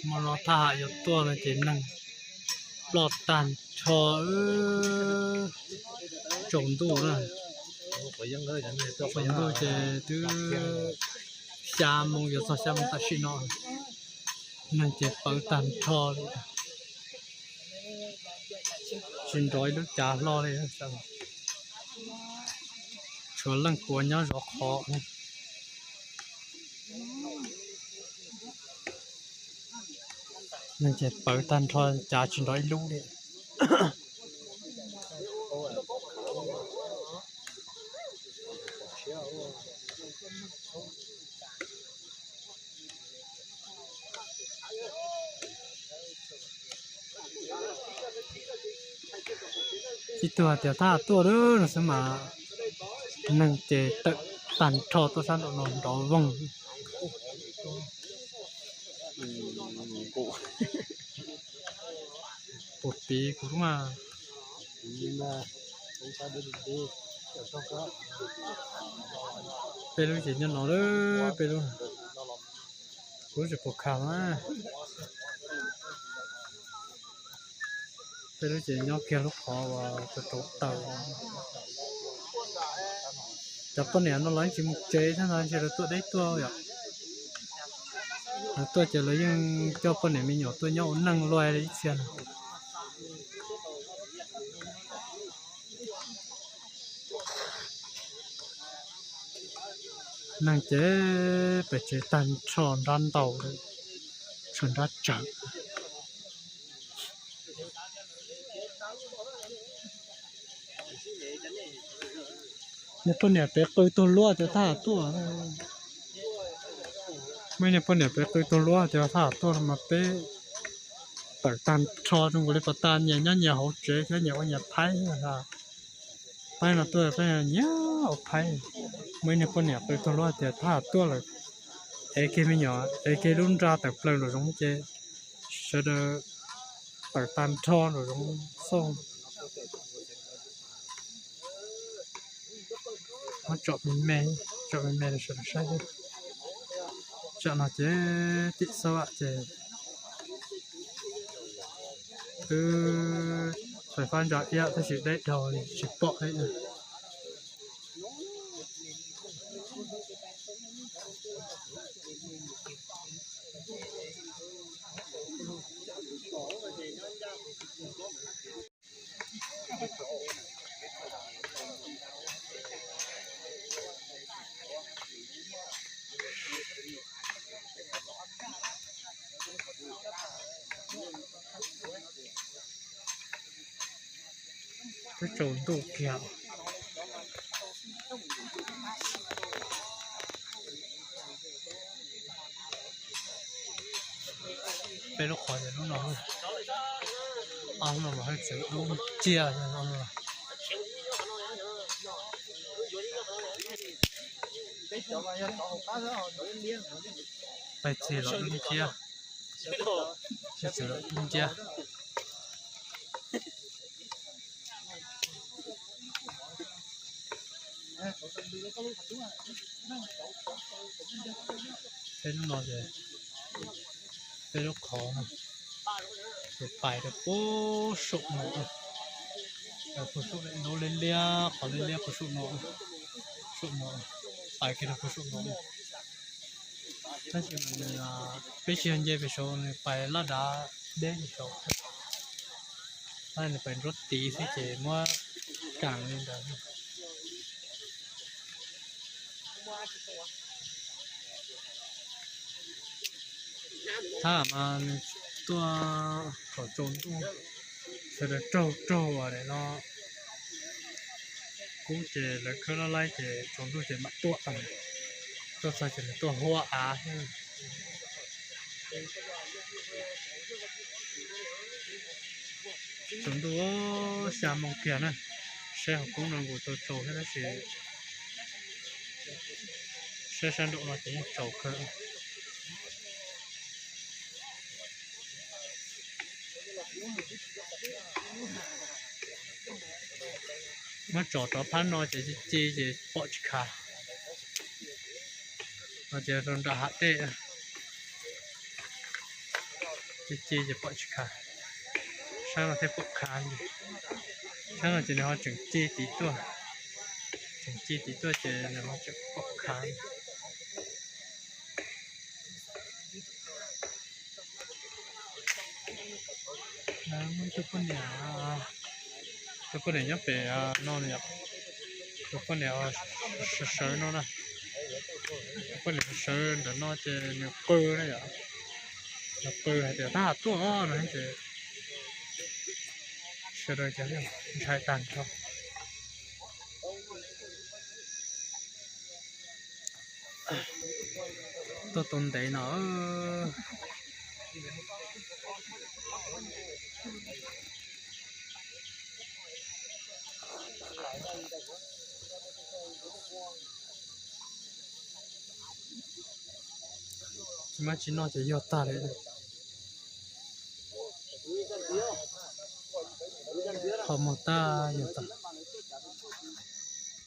ມາລໍຖ້າຫາຢູ່ຕົວນະ ເຈນັ່ງລໍຕານທໍ່ ເອີ ໂຈນດຸນະ ໂຈນດຸເຈ ຕື້ຊາມໂມງ ຢູ່ຊາມໂມງຕາຊິເນາະ ນັ່ງເຈເປີຕານທໍ່ ຊິນດອຍລຸຈາລໍເລີຍ ຊວນລັງກົວຍອດລໍຂໍ ນັ່ງເຈເປີຕານທໍ່ ຈາຊິນດອຍລຸເລີຍ. ທີ່ຕົວະ ຕຽວຖ້າຕົວະເດີ ສະມາ ນັ່ງເຈເຕີຕານທໍ່ ຕົວະຊັ້ນ ດອກ ດອກວົງ ໂກ ໂກປີກູມາ ເປລູເຈຍອນນໍເດີ ເປລູ ກູຈະປົກຄາມາ ເປລູເຈຍອນ ກຽວລູກຂໍວ່າຈະໂຕເຕົາ ຈະປະແນມນອນລອຍຈິມເຈ ຖ້ານອນເຈລະຕົວະໄດ້ຕົວະຢາກ ລະຕົວະເຈລະຍັງ ເຈົ້າປະແນມມີຫຍໍຕົວະຫຍໍນັ່ງລອຍລະອີກເທື່ອນະ. ນັ່ງເຈ ໄປເຈຕານທໍ່ ດານເຕົາ ເຊີນດາດຈັງ ເນຍ ໂຕເນຍ ເປກືຕົວະລົວ ແຕ່ຖ້າຕົວະ ເມື່ອນີ້ ໂຕເນຍ ເປກືຕົວະລົວ ແຕ່ວ່າຖ້າຕົວະມາເປ ເຕີຕານທໍ່ ຈົນກວ່າເລີຍປະຕານ ເນຍ ເນຍ ເນຍ ເຮົາເຈ ເນຍ ເນຍ ເຮົາເຈ ໄພ ໄພນະຕົວະ ໄພ ເນຍ ເອົາໄພ ເມື່ອນີ້ ໂຕເນຍ ເປີຕົວະລົວ ແຕ່ຖ້າຕົວະ ເອເກມີຫຍໍ ເອເກລຸນດາ ແຕ່ເປີໂລດລົງເຈ ສະເດີ ເຕີຕານທໍ່ ໂລດລົງສົ່ງ ມາເຈາະມີແມ່ ເຈາະມີແມ່ ເດີ ເຊີນ ເຊີນ ເຈົ້ານະເຈ ຕິດສະຫວະເຈ ຄື ໄຟຟ້າຈາກເອຍ ຖ້າຊິໄດ້ດອກນີ້ ຊິເປາະໄດ້ເອີ. ກະໂຈນດຸກຽວ ເປັນລູກຂອງເຈົ້າລູກນ້ອງ ເອົານ້ອງມາໃຫ້ເຈົ້າລູກເຈ້ຍ ເອົານ້ອງ ໄປເຈ້ຍ ລູກເຈ້ຍ ເຈ້ຍ ລູກເຈ້ຍ. ເປັນນອນເດ ເປັນລູກຂໍນະ ໄປແຕ່ປູໂຊກໜໍ ແຕ່ປູໂຊກໜໍເລຍ ຂໍເລຍ ປູໂຊກໜໍ ໂຊກໜໍ ໄປກິນປູໂຊກໜໍ ຖ້າຊິເປັນເຈ ເປັນໂຊນ ໄປລາດາເດ ໂຊ ໄປລົດຕີຊິເຈ ມົວກາງນີ້ດາ ຖ້າມາຕົວະເຂົາໂຈນຕູ້ ສະເດີໂຕໂຕອະເດເນາະ ກູເຈ ແລະ ເຄີລະໄລເຈ ໂຈນຕູ້ເຈ ມາຕົວະ ຕົວະໃສ່ເຈ ຕົວະຫົວອາ ໂຈນດຸ ຊາມອງກຽນນະ ແຊວກຸ້ງນອງກູໂຕໂຕເຮັດໄດ້ຊິ ແຊຊານດຸເນາະ ເຈໂຕເຄີ ມາຈໍຕໍ່ພັນເນາະ ເຈ ເຈ ເຈ ເປາະຈິຄາ ເນາະ ເຈ ໂດນດາຫະເຕະ ເອີ ເອີ Chi chi chi pok chi kha. Sang no the pok kha. Sang no chi no cheng chi ti tua. Cheng chi ti tua chi no cheng pok kha. Ơ, mun tu pun ya. Tu pun ya pe a no ya. Tu pun ya sa sa no na. Tu pun ya sa sa no chi ni ku na ya. Ni ku ha ti ta tu no na chi. Sa do ja ya. Chai tan ko. Tua ton dei no. Chi ma chi no chi yo ta le. Kho mo ta yo ta.